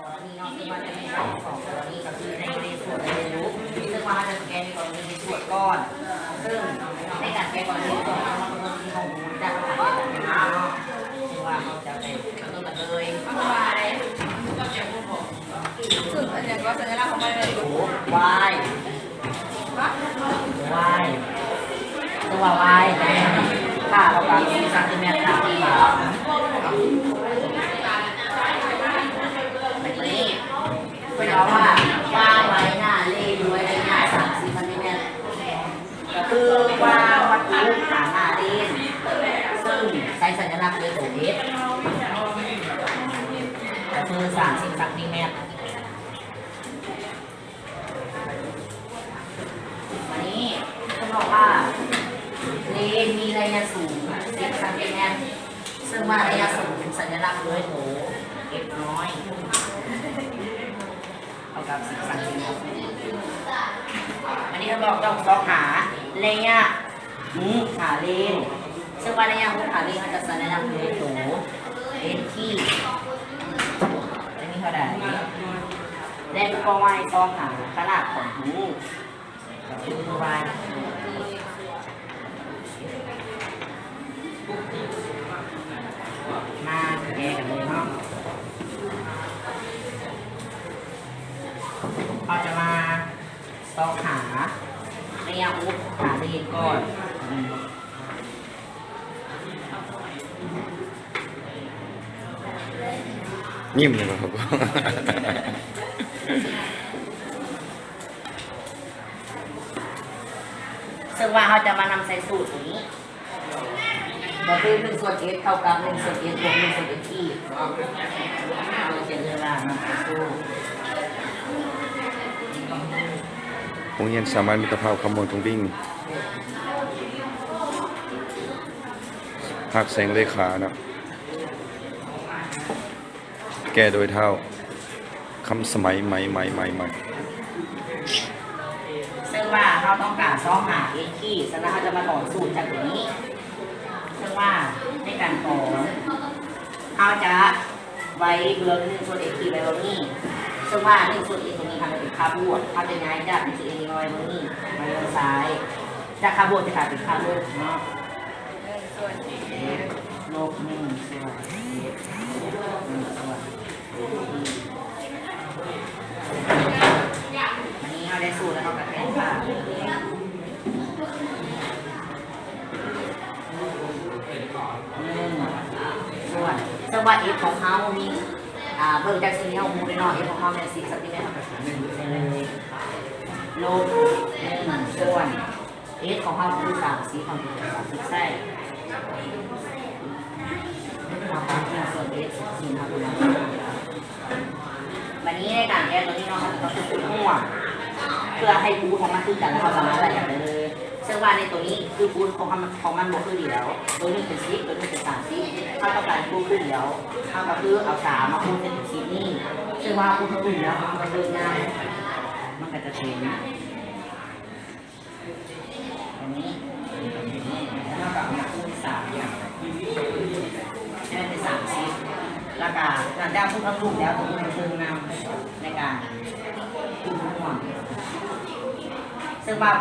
ກໍລະນີເນາະ ເຊິ່ງວ່າຈະມີສາມ ສອງກໍລະນີ ກໍຄືໃນ ໃນສ່ວນເລນລູກ ເຊິ່ງວ່າເຮົາຈະສະແກນໃນກໍລະນີໃນສ່ວນກ່ອນ ເຊິ່ງໃນການສະແກນກໍລະນີໃນສ່ວນ ເຮົາກໍຕ້ອງມີຂໍ້ມູນຈາກສະຖານທີ່ເນາະ ເຊິ່ງວ່າເຮົາຈະໄປເລີ່ມກັນເລີຍ. ເຊິ່ງອັນຫຍັງກໍສັນຍະລັກຂອງມັນເລີຍ ວາຍ ວາຍ ເອີ້ນວ່າວາຍ ຄ່າເທົ່າກັບສິບຊັງຕີແມັດ ຄ່າທີ່ວ່າ ບາດນີ້ເພິ່ນເວົ້າວ່າ ວາງໄວ້ໜ້າເລນດ້ວຍໄລຍະສາມສິບຊັງຕີແມັດ ກໍຄືວາງວັດຖຸຫາໜ້າເລນ ເຊິ່ງໃຊ້ສັນຍະລັກດ້ວຍໂຕ S ກໍຄືສາມສິບຊັງຕີແມັດ. ບາດນີ້ເພິ່ນບອກວ່າ ເລນມີໄລຍະສູງສິບຊັງຕີແມັດ ເຊິ່ງວ່າໄລຍະສູງເປັນສັນຍະລັກດ້ວຍໂຕ F ນ້ອຍ ເທົ່າກັບສິບຊັງຕີແມັດ. ບາດນີ້ເພິ່ນບອກຕ້ອງຊອກຫາໄລຍະຮູບຫາເລນ ເຊິ່ງວ່າໄລຍະຮູບຫາເລນເຮົາຈະສັນຍະລັກດ້ວຍໂຕ N ຂີດ ຈະມີເທົ່າໃດ ແລະເພິ່ນບອກວ່າໃຫ້ຊອກຫາຂະໜາດຂອງຮູບ ກໍຄືວ່າ ມາແກ້ກັນເລີຍເນາະ ເຮົາຈະມາຊອກຫາໄລຍະຮູບຫາເລນກ່ອນ. ຍິ້ມເລີຍບໍ່? ເຊິ່ງວ່າເຮົາຈະມານຳໃຊ້ສູດຕົວນີ້ ກໍຄື ໜຶ່ງສ່ວນ S ເທົ່າກັບ ໜຶ່ງສ່ວນ S ບວກ ໜຶ່ງສ່ວນ S ຂີດເນາະ ເຮົາຈະເອີ້ນວ່ານຳໃຊ້ສູດ. ໂຮງຮຽນສາມັນມິດຕະພາບຄຳມ່ວນ ທົ່ງວິງ ພາກແສງເລຂາເນາະ ແກ້ໂດຍທ້າວຄຳສະໄໝ ໄໝ ໄໝ ໄໝ ໄໝ. ເຊິ່ງວ່າເຮົາຕ້ອງການຊອກຫາ X ຂີດ ສະນັ້ນເຮົາຈະມາຖອນສູດຈາກຕົວນີ້ ເຊິ່ງວ່າໃນການຖອນ ເຮົາຈະໄວ້ເບື້ອງໜຶ່ງສ່ວນ X ຂີດໄວ້ເບື້ອງນີ້ ເຊິ່ງວ່າໜຶ່ງສ່ວນ X ຕົວນີ້ ເຮົາຈະເປັນຄ່າບວກ ເຮົາຈະຍ້າຍຈາກໜຶ່ງສ່ວນ X ໄວ້ເບື້ອງນີ້ ໄປເບື້ອງຊ້າຍ ຈາກຄ່າບວກຈະກາຍເປັນຄ່າລົບເນາະ. ໜຶ່ງສ່ວນ X ລົບໜຶ່ງສ່ວນ X ໜຶ່ງສ່ວນ T ອັນນີ້ເຮົາໄດ້ສູດແລ້ວ ເຮົາກໍແທນຄ່າ ໜຶ່ງສ່ວນ ເຊິ່ງວ່າ X ຂອງເຮົາມີ ອ່າ ເບິ່ງຈາກສິ່ງທີ່ເຮົາຮູ້ເດ້ເນາະ X ຂອງເຮົາແມ່ນສິບຊັງຕີແມັດ ເຮົາກໍໃສ່ໜຶ່ງໃສ່ເລີຍ ລົບໜຶ່ງສ່ວນ S ຂອງເຮົາຄືສາມສິບ ເຮົາກໍໃສ່ສາມສິບໃສ່ ເຮົາປັບໜຶ່ງສ່ວນ S ເຮົາກໍມາ ບາດນີ້ໃນການແກ້ຕົວນີ້ເນາະ ເຮົາຈະຕ້ອງເຮັດຮູບຮ່ວມ ເພື່ອໃຫ້ຮູບຂອງມັນຄືກັນ ແລ້ວເຮົາສາມາດໄລ່ກັນໄດ້ເລີຍ. ເຊິ່ງວ່າໃນຕົວນີ້ຄືຮູບຂອງມັນ ຂອງມັນບໍ່ຄືດຽວ ຕົວໜຶ່ງເປັນສິບ ຕົວໜຶ່ງເປັນສາມສິບ ເຮົາຕ້ອງການຮູບຄືດຽວ ເຮົາກໍຄືເອົາສາມມາຄູນໃສ່ເປັນສິບນີ້ ເຊິ່ງວ່າຄູນເປັນສິບແລ້ວ ມັນກໍເລີກງ່າຍ ມັນກໍຈະເປັນ ຕົງນີ້ ແລ້ວເຮົາກໍເອົາມາຄູນສາມ ໃຫ້ມັນເປັນສາມສິບ ແລ້ວກໍຫຼັງຈາກຄູນທັງລູກແລ້ວ ຕົງນີ້ເຊິ່ງນຳໃນການຄູນຮ່ວມ ເຊິ່ງວ່າ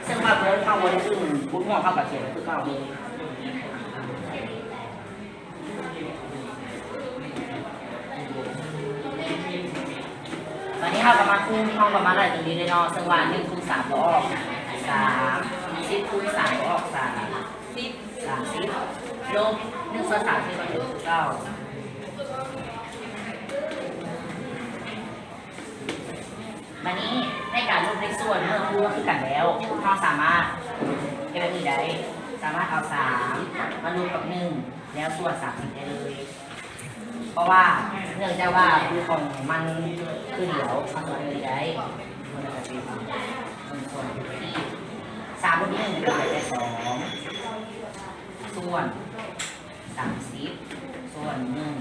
ເຊິ່ງວ່າເພິ່ນເຮົາບໍ່ໄດ້ຄືນຄູນຮ່ວມ ເຮົາກໍຂຽນຄືເກົ່າເລີຍ. ບາດນີ້ເຮົາກໍມາຄູນ ເຮົາກໍມາໄລ່ຕົງນີ້ເລີຍເນາະ ເຊິ່ງວ່າໜຶ່ງຄູນສາມກໍອອກສາມ ສິບຄູນສາມກໍອອກສາມ ສາມສິບ ລົບໜຶ່ງສ່ວນສາມສິບກໍຖືກຄືເກົ່າ. ບາດນີ້ໃນການລົບເລກສ່ວນ ເມື່ອຄູນຄືກັນແລ້ວ ເຮົາສາມາດເຮັດແບບນີ້ໄດ້ ສາມາດເອົາສາມມາລົບກັບໜຶ່ງ ແລ້ວສ່ວນສາມສິບໄດ້ເລີຍ ເພາະວ່າເນື່ອງຈາກວ່າຮູບຂອງມັນຄືດຽວ ເຮົາສາມາດເຮັດໄດ້ ມັນກໍຈະເປັນໜຶ່ງສ່ວນ ສາມລົບໜຶ່ງກໍໄດ້ສອງ ສ່ວນສາມສິບ ສ່ວນໜຶ່ງ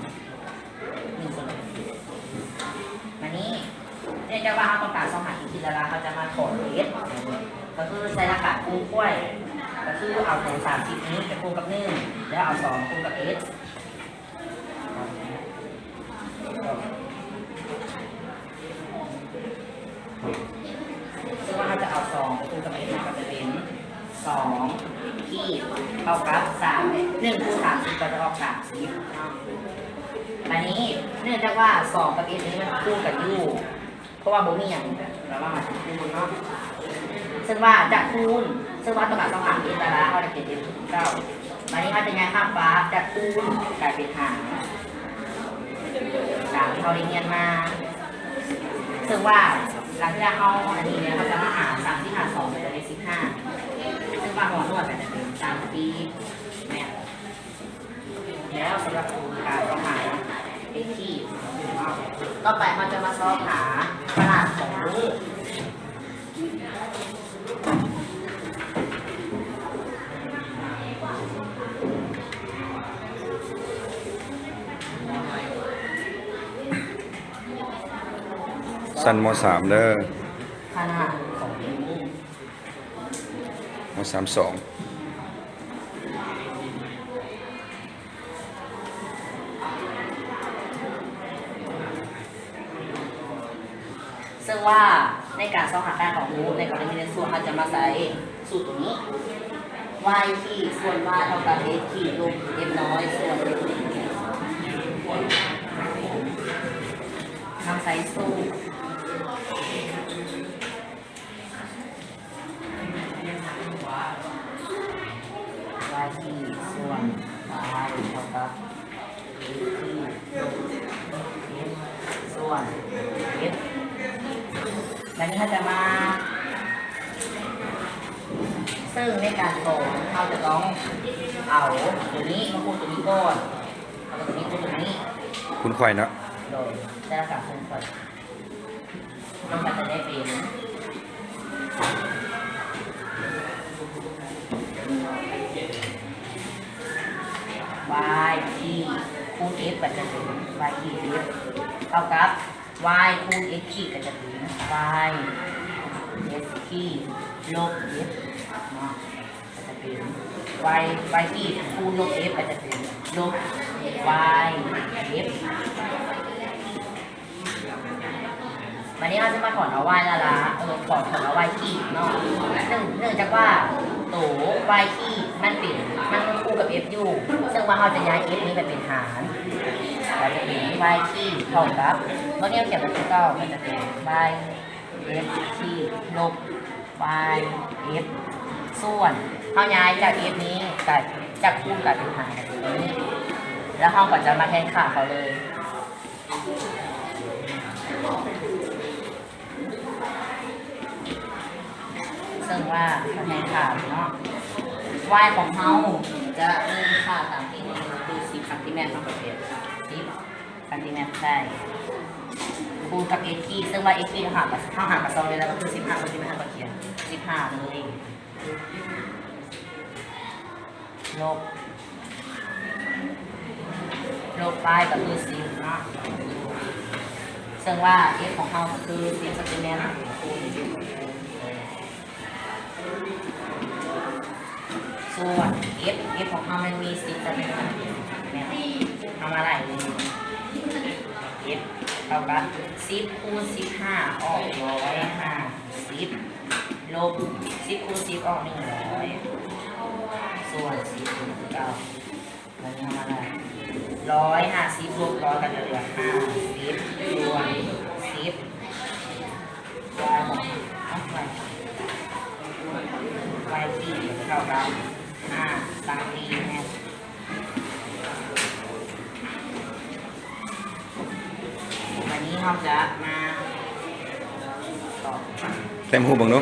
ໜຶ່ງສ່ວນໜຶ່ງ. ບາດນີ້ເນື່ອງຈາກວ່າເຮົາຕ້ອງການຊອກຫາ X ຂີດແລ້ວ ເຮົາຈະມາຖອນ S ກໍຄືໃຊ້ຫຼັກການຄູນຂວາຍ ກໍຄືເອົາຕົວສາມສິບນີ້ໄປຄູນກັບໜຶ່ງ ແລ້ວເອົາສອງມາຄູນກັບ S. ເທົ່າກັບສາມ ໜຶ່ງຄູນສາມສິບກໍຈະອອກສາມສິບເນາະ. ບາດນີ້ເນື່ອງຈາກວ່າສອງກັບເອັດນີ້ມັນຄູ່ກັນຢູ່ ເພາະວ່າບໍ່ມີຫຍັງລະຫວ່າງມັນເປັນຄູນເນາະ, ເຊິ່ງວ່າຈາກຄູນ ເຊິ່ງວ່າຕ້ອງການຊອກຫາເອັດລະລະ ເຮົາໄດ້ເປັນເອັດຄູນເກົ້າ. ບາດນີ້ເຮົາຈະຍ້າຍຂ້າມຟາກຈາກຄູນກາຍເປັນຫານ ຕາມທີ່ເຮົາໄດ້ຮຽນມາ. ເຊິ່ງວ່າຫຼັງຈາກເຮົາອັນນີ້ແລ້ວ ເຮົາຈະມາຫາສາມສິບຫານສອງ ກໍຈະໄດ້ສິບຫ້າ ເຊິ່ງວ່າຫົວໜວດກໍຈະເປັນສາມສິບແມັດ. ແລ້ວສຳລັບການຊອກຫາເອັກຄີ ຕໍ່ໄປເຮົາຈະມາຊອກຫາຂະໜາດຂອງລູກ. ຊັ້ນ ມໍສາມ ເດີ ຂະໜາດຂອງລູກ ມໍສາມສອງ. ເຊິ່ງວ່າໃນການຊອກຫາຄ່າຂອງຮູດໃນກໍລະນີເລື່ອງສ່ວນ ເຮົາຈະມາໃຊ້ສູດຕົວນີ້ ວາຍຂີດສ່ວນວາຍເທົ່າກັບເອັກຂີດລົບເອັກນ້ອຍສ່ວນເອັກ ນຳໃຊ້ສູດ ວາຍຂີດສ່ວນວາຍເທົ່າກັບເອັກຂີດລົບເອັກສ່ວນເອັກ. ບາດນີ້ເຮົາຈະມາ ເຊິ່ງໃນການກອງເຮົາຈະຕ້ອງເອົາຕົວນີ້ມາຄູນຕົວນີ້ກ່ອນ ເອົາຕົວນີ້ຄູນຕົວນີ້ ຄູນໄຂວ້ເນາະ ໂດຍ ໃຊ້ຫຼັກການຄູນໄຂວ້. ມັນກໍຈະໄດ້ເປັນ ວາຍຂີດຄູນເອັກ ກໍຈະເປັນ ວາຍຂີດເອັກ ເທົ່າກັບ ວາຍຄູນເອັກຂີດ ກໍຈະເປັນ ວາຍເອັກຂີດລົບເອັກເນາະ. ກໍຈະເປັນ ວາຍ ວາຍຂີດຄູນລົບເອັກ ກໍຈະເປັນລົບວາຍເອັກ. ບາດນີ້ເຮົາຈະມາຖອນເອົາວາຍລະລະ ເອີ ຖອນ ຖອນເອົາວາຍຂີດເນາະ. ເນື່ອງ ເນື່ອງຈາກວ່າໂຕວາຍຂີດມັນເປັນ ມັນຄູ່ກັບເອັກຢູ່ ເຊິ່ງວ່າເຮົາຈະຍ້າຍເອັກນີ້ໄປເປັນຫານ ກໍຈະເປັນວາຍຂີດເທົ່າກັບ ຕົວນີ້ຂຽນເປັນຕົວເກົ່າ ມັນຈະເປັນວາຍ ເອັກຂີດລົບວາຍເອັກ ສ່ວນ ເຮົາຍ້າຍຈາກເອັກນີ້ ຈາກ ຈາກຄູນກາຍເປັນຫານຕົວນີ້ ແລ້ວເຮົາກໍຈະມາແທນຄ່າເຂົາເລີຍ. ເຊິ່ງວ່າເຮົາແທນຄ່າເນາະ ວາຍຂອງເຮົາຈະມີຄ່າຕາມທີ່ມີຄືສິບຊັງຕີແມັດ ເຮົາກໍຂຽນສິບ ຊັງຕີແມັດໄດ້ ຄູນກັບເອັກຂີດ ເຊິ່ງວ່າເອັກຂີດເຮົາຫາ ເຮົາຫາກະຊອກໄດ້ແລ້ວ ກໍຄືສິບຫ້າຊັງຕີແມັດ ເຮົາກໍຂຽນສິບຫ້າເລີຍ ລົບ ລົບວາຍກໍຄືສິບເນາະ ເຊິ່ງວ່າເອັກຂອງເຮົາກໍຄືສິບຊັງຕີແມັດ ຄູນຢູ່ ສ່ວນເອັກ ເອັກຂອງເຮົາມັນມີສິບຊັງຕີແມັດ ເຮົາມາໄລ່ເລີຍ ເອັກເທົ່າກັບສິບຄູນສິບຫ້າອອກຮ້ອຍຫ້າສິບ ລົບສິບຄູນສິບອອກໜຶ່ງຮ້ອຍ ສ່ວນສິບຄູນເກົ້າ ແລ້ວນີ້ເຮົາມາໄລ່ ຮ້ອຍຫ້າສິບລົບຮ້ອຍກໍຈະເຫຼືອຫ້າສິບ ສ່ວນສິບ ວາຍຂອງ ເອົາ ວາຍ ວາຍຂີດເທົ່າກັບຫ້າຊັງຕີແມັດ. ວັນນີ້ເຮົາຈະມາຕອບ ແຕ້ມຮູບເບິ່ງດູ.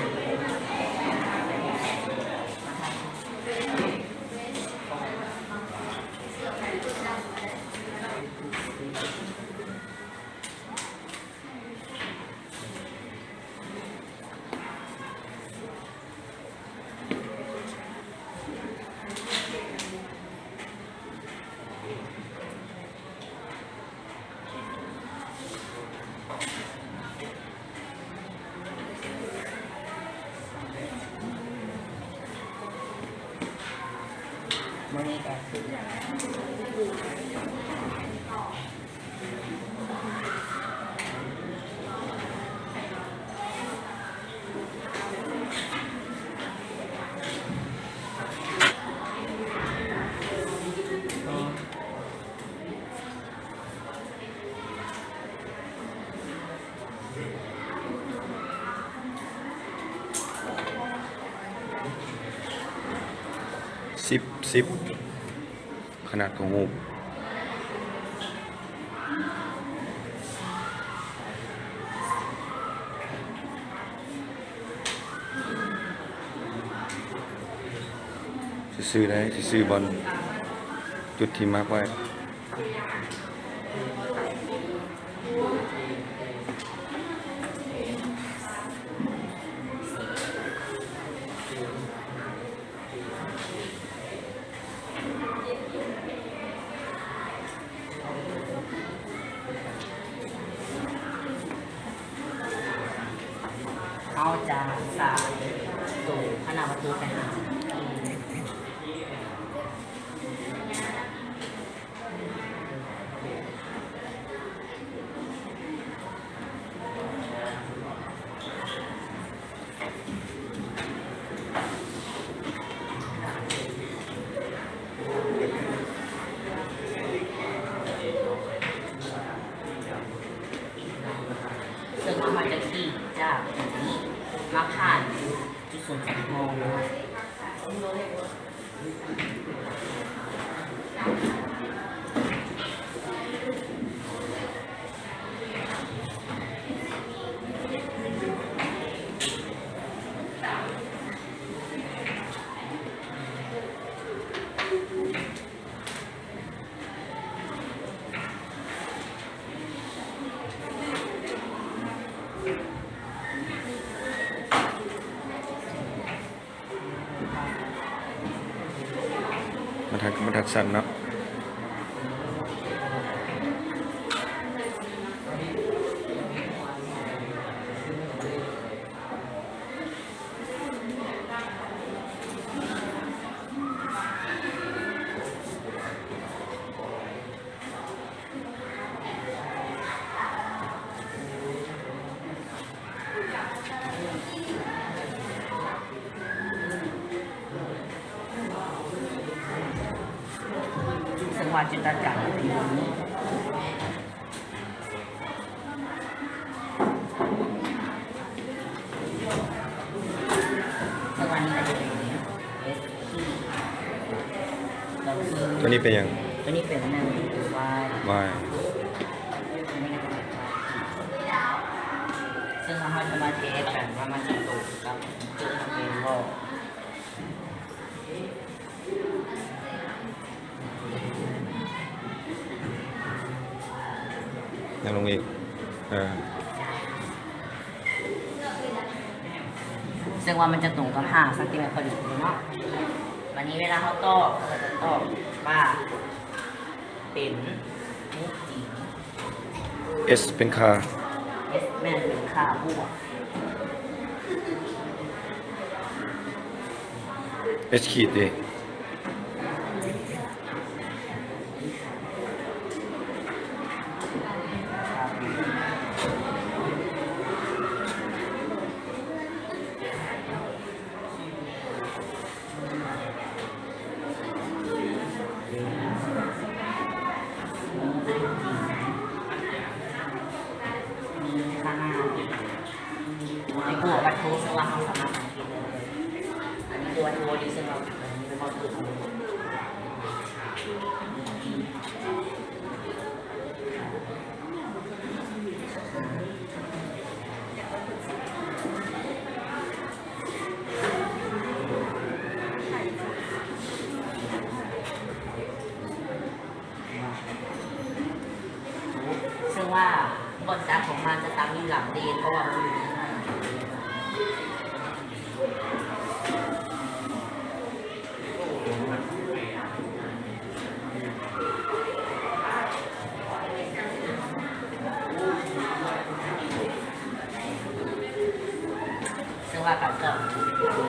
ສິບ ສິບ ຂະໜາດຂອງຮູບ ຊື່ໆ ໄດ້ ຊື່ໆ ບ່ອນຈຸດທີ່ມາກໄວ້. ເຮົາຈະສາຍໂຕຂະໜາດປະຕູໄປຫາ ເຊິ່ງເຮົາຈະຂີດຈາກຕົງນີ້ມາຜ່ານຈຸດສູນສຸດຂອງ ບັນທັດ ບັນທັດສັ້ນເນາະ. ເຊິ່ງວ່າຈິນຕະນາການ ເຊິ່ງວ່ານີ້ກໍຈະເປັນ ເອັສ ໂຕນີ້ເປັນຫຍັງ? ໂຕນີ້ເປັນ Y Y ໂຕນີ້ກໍເປັນ Y ເຊິ່ງວ່າເຮົາຈະມາແທນກັນວ່າມັນຈະຕົງກັບໂຕທີ່ເຮົາເປັນບໍ່. ຍັງລົງອີກ ເອີ ເຊິ່ງວ່າມັນຈະຕົງກັບຫ້າຊັງຕີແມັດພໍດີເນາະ. ບາດນີ້ເວລາເຮົາຕອບ ເຮົາກໍຈະຕອບວ່າເປັນຮູບຈິງ. S ເປັນຄ່າ S ແມ່ນເປັນຄ່າບວກ H ຂີດເດ. ເຊິ່ງວ່າບ່ອນຈັບຂອງມັນຈະຕັ້ງຢູ່ຫຼັງເດນ ເພາະວ່າມັນຢູ່